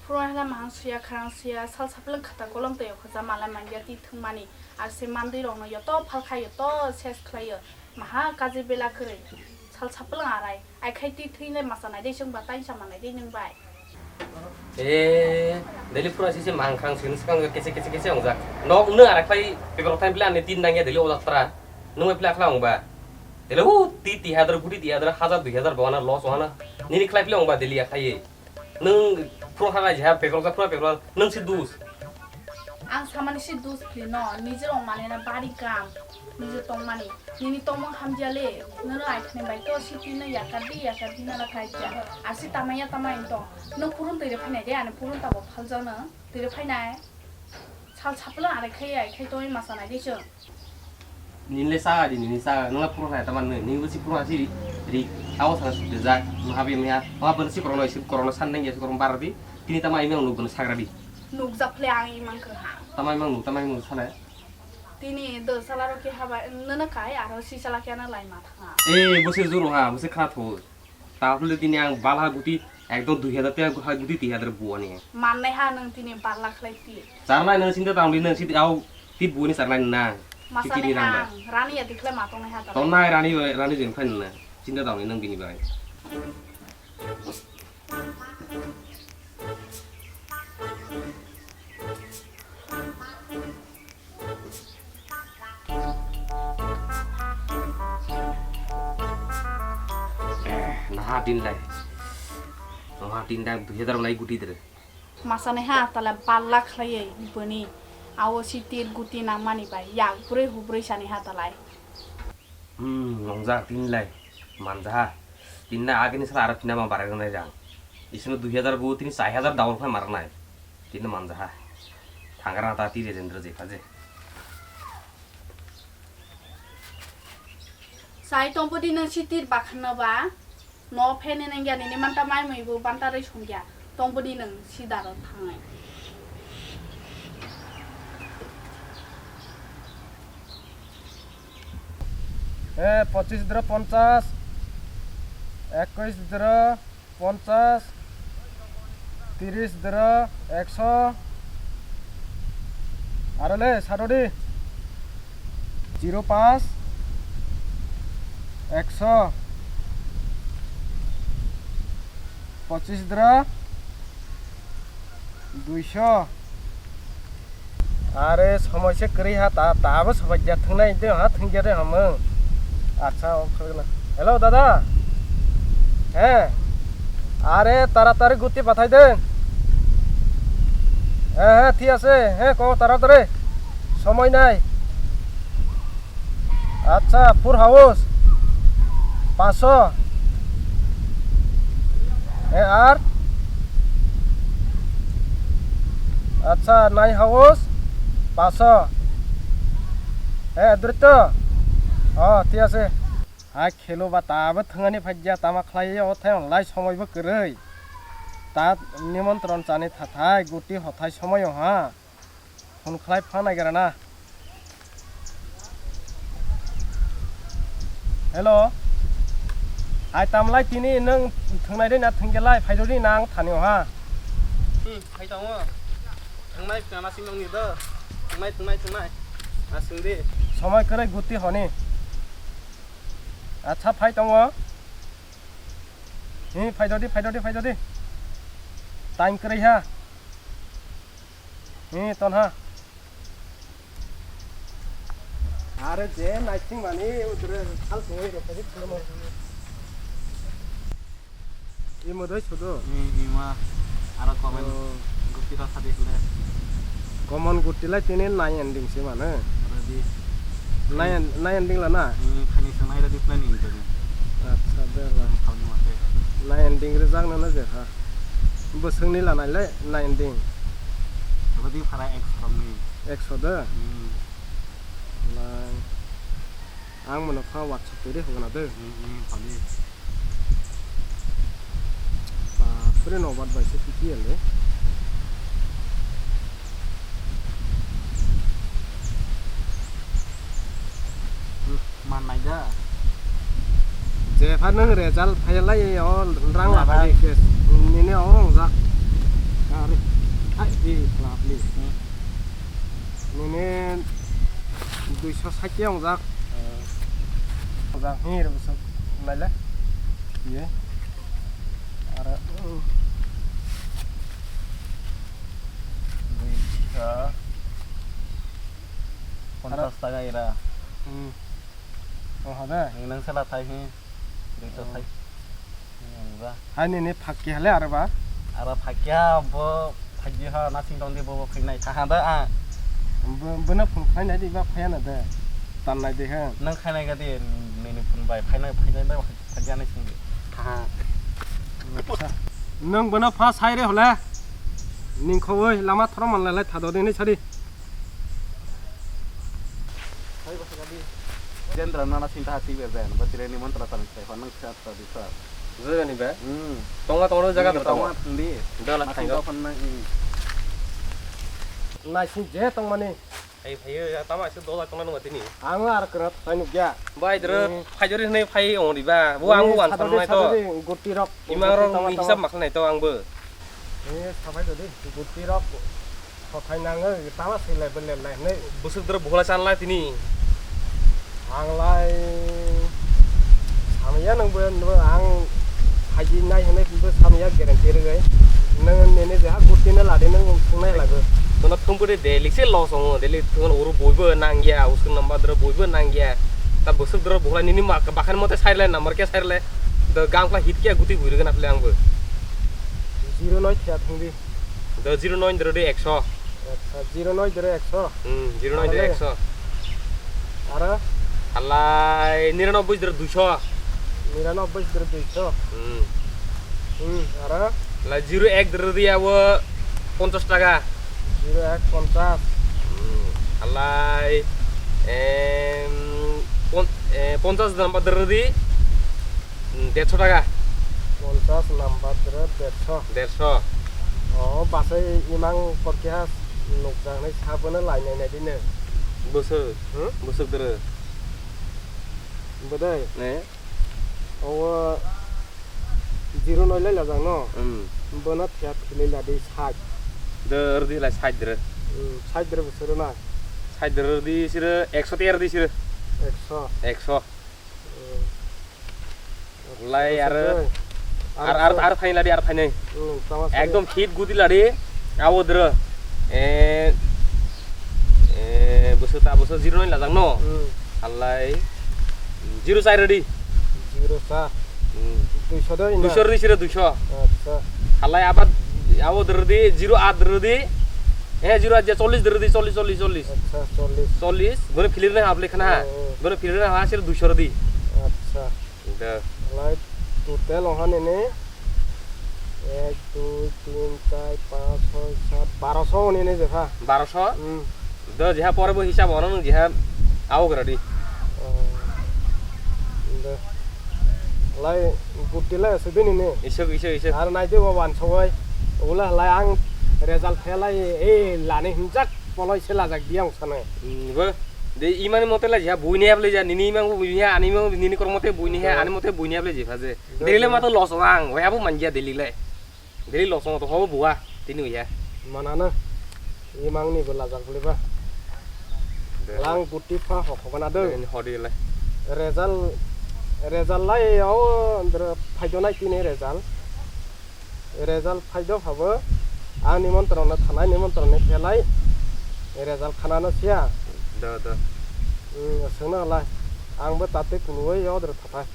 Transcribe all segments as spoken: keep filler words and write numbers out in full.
Phuru hai mahang suya, kharang suya, sal saplang khata kolom twi khojam malai mangya twi thwngmani, ar se mandwi rokno yoto phalkha, yoto ses khlaio, maha kaji bela kwrwi, sal saplang arai, ai khai twi thwinai masa nai de chwng ba tainsa manai de nwng bai. Eh, daily phuru sise mahang kharang sini swkang kese kese kese ongjak. Nok nwng arai khlai paper time bela ani tin nangya daily ojak tra. Nwng bai bela khlai ongba. Daily u ti ti hadar guti ti hadar hajar dui hajar bana loss wana. Nini khlai bela ongba daily ya khlai. Nwng phuru hana jiha pekrok jak phuru pekrok nwng si dus. Ang samani si dus philino, nijor ongmani na bari kam, nijor tongmani. Nini tongmung hamjale, nono aithani bai to si tino yakar di, yakar di nana khai cha. Ar si tamaya tamai tong. Nwng purun twi re phainai de, ani purun tabo phaljo nwng. Twi re phainai. Sal sapla arai khai ai khai tongwi masa nai de chwng. Nini le sa di, nini sa, nungla puro hai taman nini usi puro asi ri, ri, awo sana sujak, mahabi miha, mahabi si korona, si korona san nengya, si korona baradi, tini tama imi ang nukbani sagradi. Nukjak phle ang imang kha. Tama imang nuk, tama imang sana. Tini do sala ro ki haba, nana kai aro si sala kya na lai ma thanga. Eh, busi juru ha, busi kha thu. Taphole tini ang bal ha guti ekdom dui hajar tei ha guti twi hajar buani. Mannai ha nwng tini bal lakh lai ti. Charnai nwng sinta tangli nwng siti au ti buani charnai nang. Masa siti ni nang ang rani ya dikhle ma tongnai ha ta. Tongnai rani bai, rani jeng khai nang. Sinta tangli nwng bini bai. Eh, naha din lai. Naha din lai, dui hajar lai guti dere. Masani ha tala balla khlaiwi bini. Awo si tir guti nangmani bai. Yak brwi hubrwi sani ha talai. Hmm, nongjak tin lai. Manjaha. Tinna agini sala aro tinna ma barai rwnai jang. Isino dui hajar bu tini char hajar double khlai marnai. Tinna manjaha. Thangra ta tiri jendra je phaje. Sai tongpodi nang sitir bakhanno ba. No phene nang ya nini manta mai mui bu banta rei songya. Tongpodi nang sidaro thangnai. এ পঁচিশ ধরো পঞ্চাশ, একুশ ধরো পঞ্চাশ, তিরিশ ধরো একশো। আরে লে সাতটি, জিরো পাঁচ, একশো, পঁচিশ ধরো দুইশো। Are somoi se kwrwi ha ta, ta abo sobai ya thwngnai de ha thwngya de hamo. Acha o khogla. Hello dada. He. Are taratari guti pathai de. He he thik ase. He ko taratari. Somoi nai. Acha, full house, paso. E, ar? Acha, nine house, paso. E, drito? O, thik ase. Hai, khelo ba ta bo thwngani phai ya, tama khlai ya, o thai lai somoi bo kwrwi. Ta nimontron chani thathai, guti hothai somoi o ha. Phone khlai pha naigra na. Hello. Hai tamlai tini nwng thwngnai de na thwngya lai phai rw di na ang thani o ha. Hmm, phai tongo. Thwngnai na sing nang ni do. Thwngnai, thwngnai, thwngnai. Na sing di. Somoi kwrwi guti honi. Acha phai tongo. Hi phai rw di, phai rw di, phai rw di. Time kwrwi ha. Ni tonha. Are je naising mani udre sal sungwi rok kaji khulmo. Imo doi sudo. Ni ima aro comment Oh. Guti rok sadi khle. Comment guti lai tini nai ending se mane. Aro di. Nai en-, nai ending la na? Ni khani sanai radi planning tadi. Acha de la. Khani mate. Nai ending rijak na na je ha. Bwswkni lanai le nai ending. Abo di phara ekso rokni. Ekso de? Hmm. Lai. Ang mano pha WhatsApp twi ri hogna de. Hmm, hmm, phali. Bapre, nobar bai se P T L le. Hmm, man nai da. Jepha nwng result phai lai o rang la phai cash. Nini o wngjak. Are. Hai di lapli. Hmm. Nini duiso sait wngjak. Hmm. Wngjak hi re bwswk nai le. Ye. Are. Hmm. Duiso. Ponchas taka ira. Hmm. Oh, habe? Nang sala thai hi. Duiso thai. Nang ba. Hai nini phakki hale aro ba? Aro phakki ha bo phakki ha nasing tong di bo bo khainai tha ha da a. Bo, bono phone khainai di ba phaya na de. Tan nai de ha. Nang khainai ga di nini phone bai khainai khainai ba phakki ha nai sing di. Tha ha. Acha. Nang bono pha sai re hole. Ning khowoi lama thoro man lai lai tha do de ni sari. Jendra nana sinta hati be ben, batire ni mantra tan sai hon nang khat ta di sa. Jagani be? Hmm. Tonga tonga jaga Hmm, da tonga. Tonga thang di. Dala Nasi thang. Ba hon nang, hmm. Nai sing je tong mani. Ai phayo ya tama se dola tongna nang tini. Ang ar kra thai nuk ya. Bai dro Hmm. phai jori nei phai ong di ba. Bu ang Ni bu wan sadade, tong nai to. Sadade, guti rok. Imang rok Tama, ni tama. Hisab mak nai to ang bo. Ni sabai dodi, guti rok. Kothai nangwi tama se level le lai hinwi. Bwswk dwrwk buhla chan lai tini. Ang lai samya nwng bo, nwng ang phaiji nai hinwi bo samya guarantee rwgwi. Nwng nini je ha gutino ladi nwng thungnai lago. Tono thumkhe de daily se loss ongo, daily thungan oro boibo nangya, uskun number dwrwk boibo nangya. Ta bwswk dwrwk buhla nini ma bakhan mote sai lai number khe sai lai. Do gangkla hit khe guti bui rwgwi na phle ang bo. Zero noi thya thangdi. Do zero noi dero de ekso. Acha, zero noi dero ekso. Hmm, zero noi dero Arale? Ekso. Aro? Halai niranobboi dero duiso. Niranobboi dero duiso. Hmm. Hmm, aro? La zero ek dero de abo ponchas taka. Zero ek ponchas. Hmm, halai, em, pon-, eh, ponchas damba dero de. Hmm, derso taka. Ponchas number dwrwk derso. Derso. O, basai imang korkiha nukjaknai sabono lainai naidi nw. Bwswk? Hmm? Bwswk dwrwk? Bwdai? Ne? O, zero noi lai lajak no? Hmm. Bono thya thilai ladi sait. Do rwdi lai sait dwrwk. Hmm, sait dwrwk bwswk rwnai? Sait dwrwk rwdi siro ekso tiya rwdi siro. Ekso. Ekso. Lai, ar, ar, ar, ar phaini ladi, ar phaini. Hmm, tama sari. Ekdom hit guti ladi. Abo dro. Eh, eh, bwswk ta bwswk zero noi lajak no. Hmm. Halai. Zero char rwdi. Zero char. Hmm. Duiso do ina? Duiso rwdi siro duiso. Acha. Halai abar abo dro di, zero at dro di. Eh, zero at je chollish dro di, chollish, chollish, chollish. Acha, chollish. Chollish. Bono philirnai haple khana ha. Oh, oh. Bono philirnai ha siro duiso rwdi. Acha. Da. Lai total ongha nini ek, dui, tin, char, panch, choi, sat, baroso nini jepha. Baroso? Hmm. Do jeha pore bo hisab ono nung jeha aogra di. Oh. Da. Lai guti lai aswk di nini. Isuk, isuk, isuk. Ar nai di bo wan sogoi. Ula lai ang result fail ai, eh, lani hinjak poloi se lajak di ang sano. Hmm, bo. De imani mote lai jeha buini aple ja, nini imang buini ha, ani imang nini kor mote buini ha, ani mote buini aple jeha je. Dele ma to loss ong ang, wai abo manja dele le. Dele loss ong to hobo bua, tini ya. Mana na, imang ni bela jak beli ba. Lang guti pha hok hok na do. Dele hodi le. Result, result lai o, dre phai do nai tini result. Result phai do phabo, ang nimontron no thanai, nimontron no phelai, Result khana no siya? Da, da. Hmm, swngna lai. Ang bo tatwi kunui yodro thatai.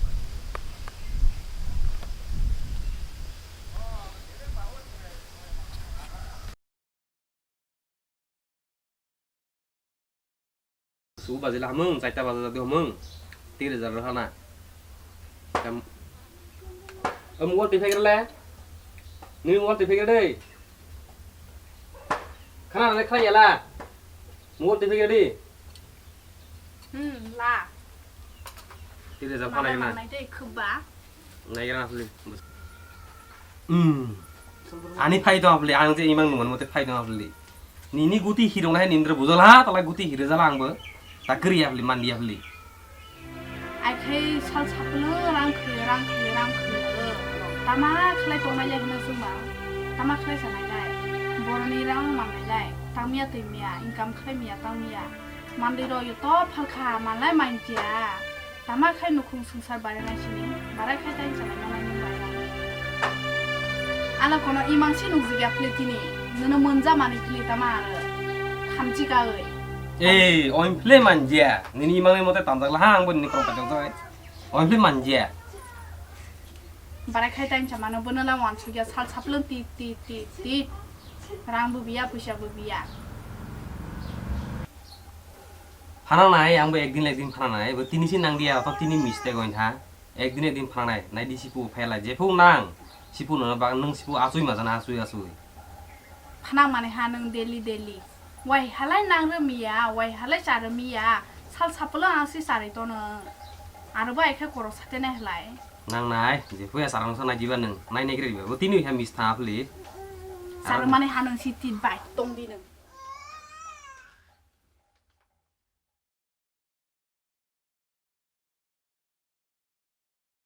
Su baje la hamung, chaita baje la hamung. Tiri jar rohana. Kam. Am wal tiphai le. Ni wal tiphai dei. Khana le khaya la. Wal tiphai di. Hmm, la. Tiri jar phana na. Nai dei khubba. Naigra na phuli. Hmm. Ani phai tong phuli, ang je imang nungan mote phai tong phuli. Nini guti hirung nai nindra bujal ha, tala guti hire jala ang bo. Ta kri ya phuli, mandi ya phuli. Ai khai sal saplo rang khri, rang khri, rang khri. Tama khlai tong nai le hino suma. Tama khlai sa nai lai. Boroni rang man nai lai. Tangmiya tengmiya, income khlai miya tangmiya. Mandirok yo to phalkha, manlai manjia. Tama khai nukhung swngchar barinai sini, barai khai tai chalaima nai nung bairang. Ala kono imang si nukjigya phli tini, nono manja mani phli tama aro. Khamchi kawi. Ei, oin phli manjia. Nini imang ni mote tanjak laha, ang bo nini krong kajak jai. Oin phli manjia. Barai khai tai chamano bono la wansugya sal saplung ti, ti, ti, ti. Rang bo biya, puisa bo biya. Phananai, ang bo ekdin ekdin phananai, bo tini si nang dia, to tini mistake oin ha. Ekdin ekdin phananai, nai di sipu phela, jephu nang, sipu no bang nung sipu asui majana asui asui. Phanang mani ha nung daily daily. Wai halai nang rwmiya, wai halai cha rwmiya, sal saplo ang si chari tono. Aro bo ai khe korok sate nai halai. Nang nai, jephu ya sarang sa nai jiba nung, nai nai kiri ba, bo tini ha mis tha phli. Char mani ha nung si tit bai tong di nung.